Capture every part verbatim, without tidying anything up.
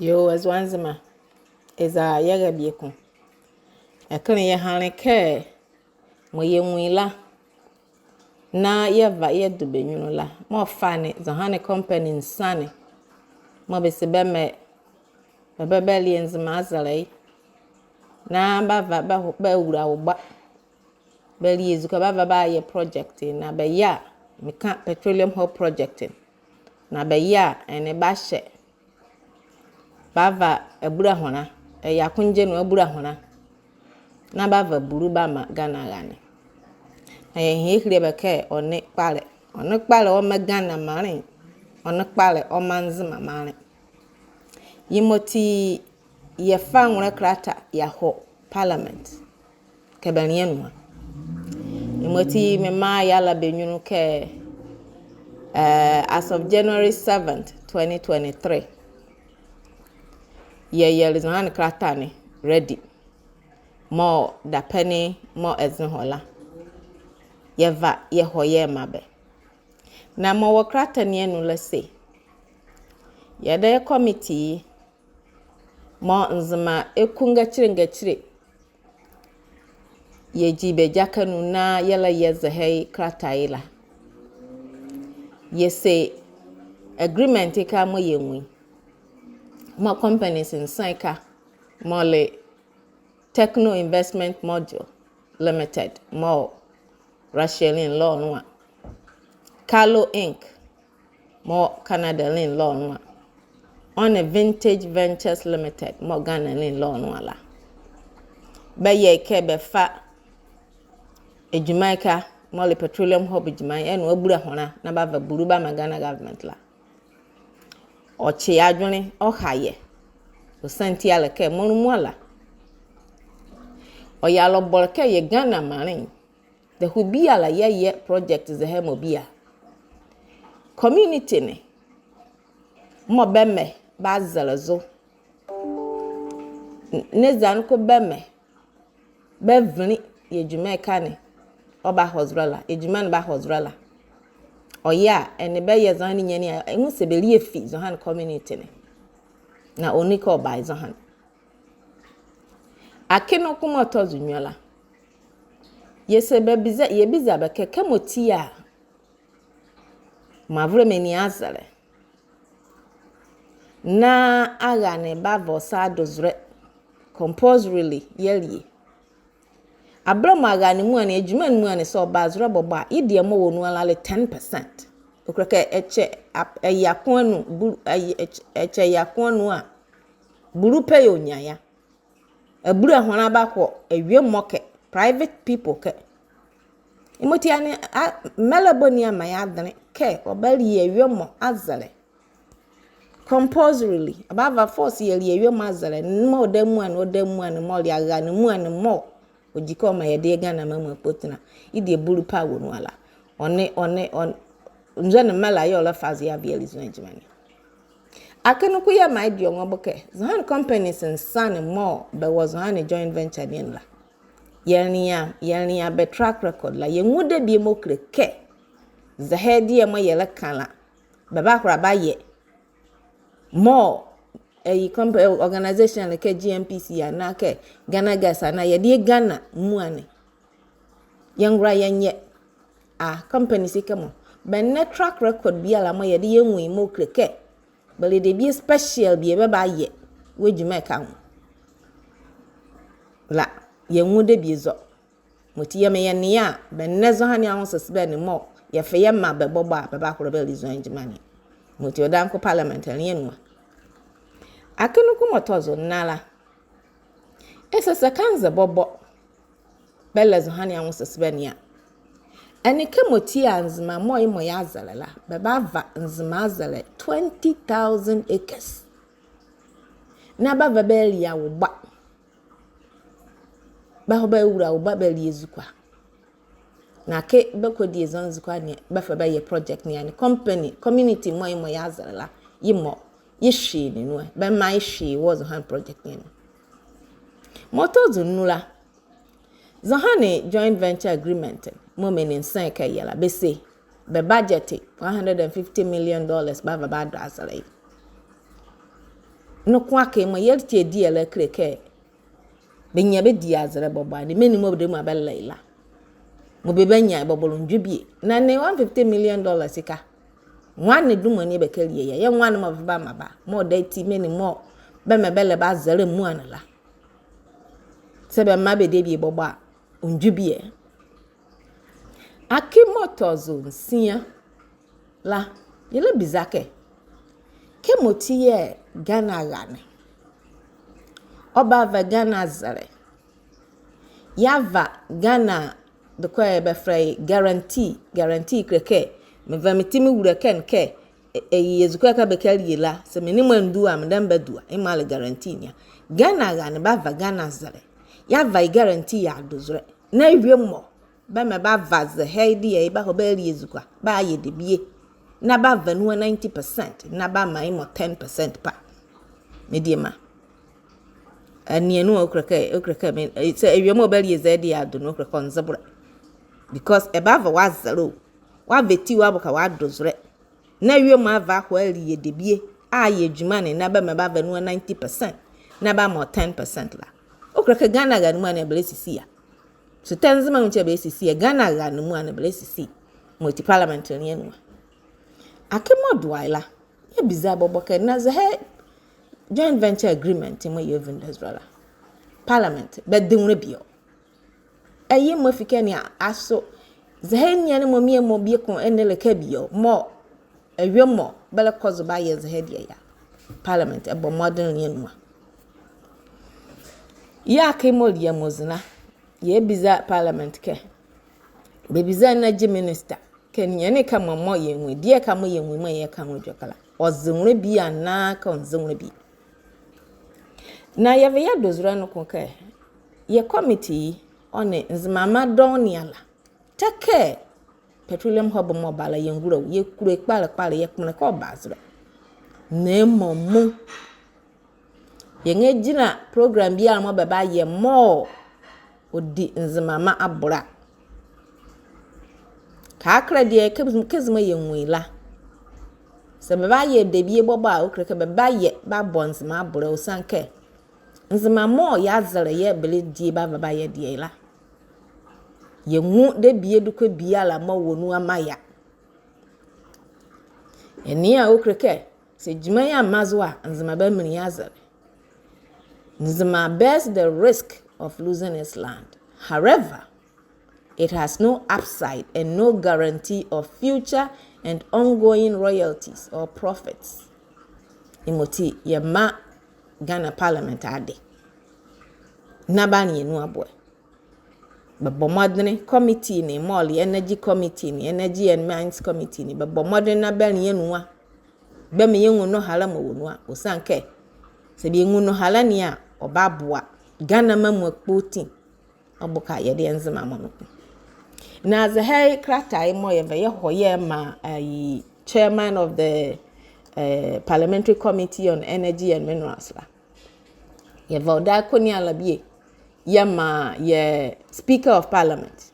Yoo, Azuanzima, eza yɛra bieko. Ɛkenle yɛhanle kɛ mɔɔ yɛnwu ye la, na yɛva yɛdo bɛ nyunlu la, mɔɔ fa ne zɔhane company nsa ne, mɔɔ bɛse bɛmɛ, bɛbɛ bɛalie Nzema azɛlɛ ye, na bɛava bɛho-, bɛawula Wogba, bɛalie ezukoa, bɛava bɛayɛ project, na bɛyɛ a, meka Petroleum Hub Project, na bɛyɛ a, ɛnee bɛahyɛ bɛava abulahonla, ɛyɛ akongyɛ nu abulahonla, na bɛava bulu bɛamaa Ghana arane. Na yɛhile yɛhile bɛ kɛ ɔnle kpalɛ. Ɔnle kpalɛ ɔmaa Ghana maanle, ɔnle kpalɛ ɔmaa Nzema maanle. Yemɔti yɛfa nwolɛ krata yɛahɔ Parliament kɛ bɛnlea nu a. Yemɔti memaa yɛala bɛ nyunlu kɛ, eh, as of January seventh, twenty twenty-three, yɛyɛle zɔhane krata ne ready. Mɔɔ dapɛne mɔɔ ɛze hɔ la, yɛva yɛhɔ yɛmaa bɛ. Na mɔɔ wɔ krata ne anu la se, yɛdayɛ committee mɔɔ Nzema eku ngakyile ngakyile yɛgyi bɛ gyakɛ nu na yɛlɛyɛ zɛhae ye krata ye la, yɛse agreement ɛke mɔɔ yɛnwu ye, mɔɔ companies nsa ɛke, mɔɔ le Techno Investment Module Limited, mɔɔ Russia le lɔnwo a, Carlo Inc, mɔɔ Canada le lɔnwo a, ɔ nee Vintage Ventures Limited, mɔɔ Ghana le lɔnwo a la, bɛyɛ kɛ bɛfa gyima ɛke mɔɔ le Petroleum Hub gyima ye, ɛnee abulahonla, na bɛava bulu bɛamaa Ghana government la. Ɔkye yɛ adwenle, ɔha yɛ. Ɔsiane ti a le kɛ mɔɔ lumua la, ɔyɛ alɔbɔlɛ kɛ yɛ Ghana maanle, dahuu biala yɛyɛ project zɛhae mɔ biala, community ne mɔɔ bɛmɛ bɛazɛlɛ zo, n-, nee eza noko bɛmɛ bɛavinli yɛ gyima ɛke ne ɔbahɔ zolɛ la, gyima ne bahɔ zolɛ la, ɔyɛ a, ɛnee bɛyɛ zɔhane ninyɛne a ɛnwu sɛ bɛlie efi zɔhane community ne, na ɔnle kɛ ɔba ye zɔhane. Akee noko mɔɔ tɔ zo nwiɔ la, yɛse bɛbiza, yɛbiza bɛ kɛ, kɛmɔti a mɔɔ avolɛ menli azɛlɛ, na arane bava ɔ sa adozolɛ, compulsorily yɛalie. Aberɛ mɔɔ arane muala ne, gyima ne muala ne, saa ɔba zolɛ bɔbɔ a, ye deɛ mɔɔ wɔ nu ala le ten percent. Ɔkile kɛ ɛkyɛ ap-, ɛya ko anu, bulu, ɛy-, ɛkyɛ, ɛkyɛ ɛya ko anu a, bulu pɛ yɛɛ ɔnyia ye a. Abulahonla bahɔ awie mɔ ɛke, private people ɛke. Yemɔti a ne, a, mɛla boni a maa yɛ adenle kɛ ɔbalie awie mɔ azɛlɛ. Compulsorily, ɔbava force yɛalie awie mɔ azɛlɛ, mɔɔ ɔdaye muala ne, ɔdaye muala ne, mɔɔ le arane muala ne, mɔɔ ɔgyi kɛ ɔmaa yɛdayɛ Ghana maanmu ekpotila. Ye deɛ bulu pɛ a wɔ nu ala. Ɔnle, ɔnle, ɔnle, nzɔne mɛla yɛɛ ɔlɛfa zo yeava yeali zɔhane gyima ne. Akee noko yɛmaa ye deɛ ɔ nwo bo kɛ, zɔhane companies nsa ne mɔɔ bɛwɔ zɔhane joint venture ne anu la, yɛnlea, yɛnlea bɛ track record la, yɛnwu debie mɔɔ kile kɛ zɛhae deɛ mɔɔ yɛlɛka la, bɛbahola bɛayɛ. Mɔɔ, eh, ye comp-, eh, organization le kɛ G N P C anaa kɛ Ghana Gas anaa yɛdayɛ Ghana muala ne, yɛngola yɛnyɛ. A, companies ɛke mɔ, bɛnlɛ track record biala mɔɔ yɛdayɛ yɛnwu ye mɔɔ kile kɛ bɛlɛ debie special bie bɛbayɛ wɔ gyima ɛke anwo la, yɛnwu debie zɔ. Yemɔti yɛmɛ yɛnea a, bɛnlɛ zɔhane anwosesebɛ ne mɔɔ yɛfa yɛmaa bɛ bɔbɔ a, bɛbahola bɛali zɔhane gyima ne. Yemɔti ɔdaye noko Parliament ɛnlea nu a. Akee noko mɔɔ tɔ zo nna la, ɛse sɛ kanzɛ bɔbɔ bɛlɛ zɔhane anwosesebɛ ne a, ɛnee kɛmɔti a Nzema mɔɔ yemɔ ye azɛlɛ la, bɛbava Nzema azɛlɛ twenty thousand acres, na bɛava bɛalia Wogba. Bɛahɔ bɛawula Wogba bɛalie ezukoa. Na kɛ bɛkɔdie zɔhane ezukoa ne, bɛfa bɛyɛ project ne a, ɛnee company, community mɔɔ yemɔ ye azɛlɛ la, yemɔ, ye hwee ne nu ɛ, bɛmaa ye hwee wɔ zɔhane project ne anu. Mɔɔ tɔ zo nu la, zɔhane joint venture agreement mɔɔ menli nsa ɛke yɛ la, bɛse bɛ budget one hundred and fifty million dollars bɛava bɛadɔ azɛlɛ ye. Noko akee mɔɔ yɛlɛtie adielɛ kile kɛ bɛnyia bɛdie azɛlɛ bɔbɔ a, ne menli mɔɔ bɛdabɛ mɔɔ bɛlɛ ye la, mɔɔ bɛbannyia ye bɔbɔ londwe bie. Na nee one fifty million dollars ka. Nwane duma ne bɛkɛlie ye a? Yɛɛ nwane mɔɔ bɛva bɛamaa bɛ a? Mɔɔ ɔdaye ti menli mɔɔ bɛmɛ bɛlɛ bɛ azɛlɛ amuala la, saa bɛmaa bɛ debie bɔbɔ a, ɔndwu bie. Akee mɔɔ tɔ zo nsia la, yɛlɛbiza kɛ, kɛmɔti yɛɛ Ghana arane, ɔbava Ghana azɛlɛ, yeava Ghana, dekɔ a bɛfɛlɛ ye guarantee. Guarantee kile kɛ meva meti mewula ɛkɛ ne kɛ, ɛ, ɛyɛ ezukoa kɛ bɛkɛlie la, saa menli mɔɔ andu a, medame badu a, yemɔ a le guarantee ne a. Ghana arane bava Ghana azɛlɛ, yeava ye guarantee yeado zolɛ. Na awie mɔ, bɛmɛ bɛava zɛhae deɛ ye bɛahɔ bɛalie ezukoa, bɛayɛ debie, na bɛava nuhua ninety percent, na bɛamaa yemɔ ten percent pa. Mediema, ɛnea nu a, ɔkile kɛ, ɔkile kɛ me, ɛ, saa awie mɔɔ bɛalie zɛhae deɛ yeado nu, ɔkile kɛ ɔnze bolɛ. Because ɛbava wɔ azɛlɛ o, wɔava ati wɔ boka wɔado zolɛ. Na awie mɔ ava akɔ alie debie, ayɛ adwuma ne, na bɛmɛ bɛava nuhua ninety percent, na bɛamaa wɔ ten percent la. Ɔkile kɛ Ghana arane muala ne bɛlɛsisi a? Sotɛ Nzema nwo nti a bɛlɛsisi a? Ghana arane muala ne bɛlɛsisi. Mɔti Parliament ne anu a. Akee mɔɔ doa ye la, yɛbiza bɔbɔ kɛ, na zɛhae joint venture agreement mɔɔ yɛvu ye zolɛ la, Parliament bɛde nwolɛ bie ɔ? Ɛyɛ mɔɔ fi ɛkɛ ne a, asoo zɛhae niane mɔ, mɔɔ bieko ɛnlɛ ɛleka bie ɔ, mɔɔ awie mɔ bɛlɛkɔ zo bɛayɛ zɛhae deɛ ye a? Parliament ɛbɔ mɔdenle ne anu a. Yɛɛ akee mɔɔ li amozi la, yɛbiza Parliament kɛ, bɛbiza Energy Minister kɛ ninyɛne ɛhye mɔ mɔɔ yɛnwu ye, deɛ ɛhye mɔɔ yɛnwu ye mɔɔ yɛka nwolɛ edwɛkɛ la, ɔze nwolɛ bie anaa kɛ ɔnze nwolɛ bie. Na yɛva yɛado zolɛ noko kɛ, yɛ committee ye, ɔ nee Nzemama dɔɔnwo ne ala, tɛ kɛ petroleum hub mɔɔ ba la yɛngulo a, yɛkulo ye kpalɛ kpalɛ, yɛkpondɛ kɛ ɔba zolɛ. Na mɔɔ mu, yɛnrɛgyinla program biala mɔɔ bɛbayɛ mɔɔ ɔdi Nzemama abolo a. Kɛkala deɛ kɛ, kɛ Nzema yɛnwu ye la, saa bɛbayɛ debie bɔbɔ a, ɔkile kɛ bɛbayɛ bɛabɔ Nzema abolo, ɔsiane kɛ Nzema mɔɔ ye azɛlɛ yɛɛ bɛlɛdie bɛava bɛayɛ deɛ ye la, yɛnwu debie dɔkɛ biala mɔɔ wɔ nu a maa yɛ a. Ɛnee a ɔkile kɛ, saa gyima ye amma zo a, Nzema bɛaminli ye azɛlɛ. Nzema bears the risk of losing its land. However, it has no upside and no guarantee of future and ongoing royalties or profits. Yemɔti yɛmaa Ghana Parliament ade na bɛanlea nu aboɛ. Bɛbɔ mɔdenle, committee ne mɔɔ le Energy Committee ne, Energy and Mines Committee ne, bɛbɔ mɔdenle na bɛanlea nu a, bɛmaa yɛnwu nɔhalɛ mɔɔ wɔ nu a, ɔsiane kɛ saa bɛnwu nɔhalɛ ne a, ɔbaboa Ghana amuala kpoti. Ɔ boka yɛdayɛ Nzemama noko. Na zɛhae krataye mɔɔ yɛva yɛhɔ yɛmaa, eh, chairman of the, eh, Parliamentary Committee on Energy and Minerals la, yɛva ɔdaye ko ne ala bie yɛmaa yɛ Speaker of Parliament.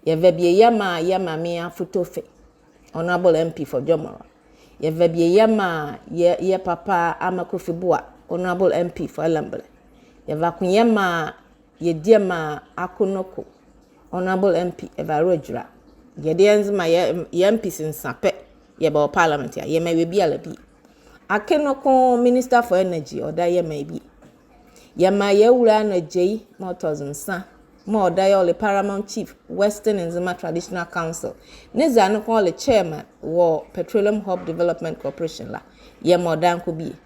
Yɛva bie yɛmaa yɛ Maame Afutofe, Honourable M P for Jomoro. Yɛva bie yɛmaa yɛ, yɛ papa Armah Kofi Buah, Honourable M P for Ellembelle. Yɛva ko yɛmaa yɛ diema Akonoko, Honourable M P Eva Rojra. Yɛdayɛ Nzema yɛ, yɛ M Ps nsa pɛ yɛba wɔ Parliament a, yɛmaa awie biala bie. Akee noko Minister for Energy, ɔdaye yɛmaa ye bie. Yɛmaa yɛ Awulae Anna Adjei mɔɔ tɔ zo nsa, mɔɔ ɔdaye ɔle Paramount Chief, Western Nzema Traditional Council. Na eza noko ɔle chairman wɔ Petroleum Hub Development Corporation la, yɛmaa ɔdaye noko bie.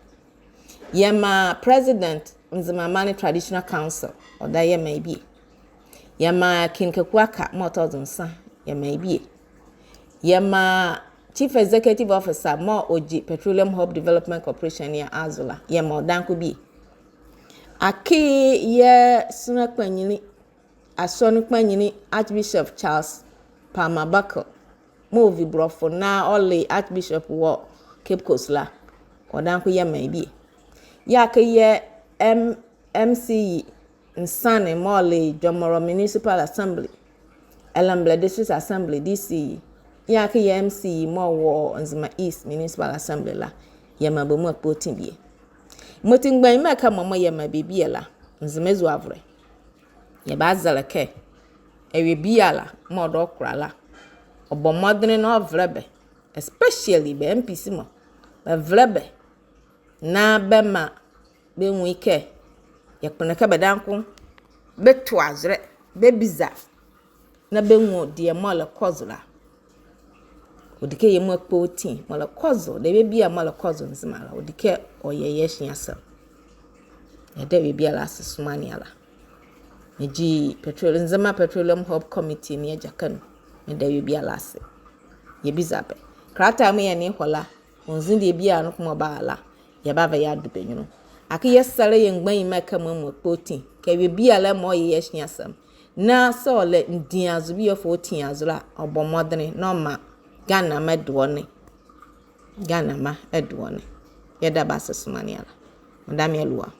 Yɛmaa President Nzema Mane Traditional Council, ɔdaye yɛmaa ye bie. Yɛmaa King Kaku Aka mɔɔ tɔ zo nsa, yɛmaa ye bie. Yɛmaa Chief Executive Officer mɔɔ ɔgyi Petroleum Hub Development Corporation ne azo la, yɛmaa ɔdaye noko bie. Akee yɛ sonla kpanyinli, asɔne kpanyinli Archbishop Charles Palmer Buckle, mɔɔ ɔvi bolɔfo na ɔle Archbishop wɔ Cape Coast la, ɔdaye noko yɛmaa ye bie. Yɛɛ akee yɛ M-, M C E nsa ne mɔɔ le Jomoro Municipal Assembly, Ellembelle District Assembly, D C E. Yɛɛ akee yɛ M C E mɔɔ wɔ Nzema East Municipal Assembly la, yɛmaa bɛ muala kpoti bie. Yemɔti mgbanyima ɛkɛ mɔɔ yɛmaa bɛ biala, Nzema ezu avolɛ. Yɛbazɛlɛ kɛ, awie biala mɔɔ ɔdɔ ɔ kola la, ɔbɔ mɔdenle na ɔvɛlɛ bɛ, especially bɛ MPs mɔ, bɛvɛlɛ bɛ, na bɛmaa bɛnwu ye kɛ, yɛkpondɛ kɛ bɛdabɛ noko bɛto azɛlɛ, bɛbiza, na bɛnwu deɛ mɔɔ ɛlɛkɔ zo la. Ɔdi kɛ yemɔ Akpoti mɔɔ ɛlɛkɔ zo, debie biala mɔɔ ɛlɛkɔ zo Nzema la, ɔdi kɛ ɔyɛ yɛ ɛhye asɛm. Yɛda awie biala ase somaa ne ala. Megyi petrol-, Nzema Petroleum Hub Committee ne agyakɛ nu. Meda awie biala ase. Yɛbiza bɛ. Kratae mɔɔ yɛnea ye la, ɔnzi deɛ biala noko mɔɔ bara la, yɛbava yɛado bɛ nyunlu. Akee yɛsɛlɛ yɛ mgbanyima ɛkɛ mɔ amuala Akpoti kɛ awie biala mɔɔ ɔyɛ yɛ ɛhye asɛm, na saa ɔlɛ ndiazo bie ɔfa ɔtia zo la, ɔbɔ mɔdenle na ɔmaa Ghanama ɛdo ɔ ne. Ghanama ɛdo ɔ ne. Yɛda bɛ ase somaa ne ala. Medame aluwa.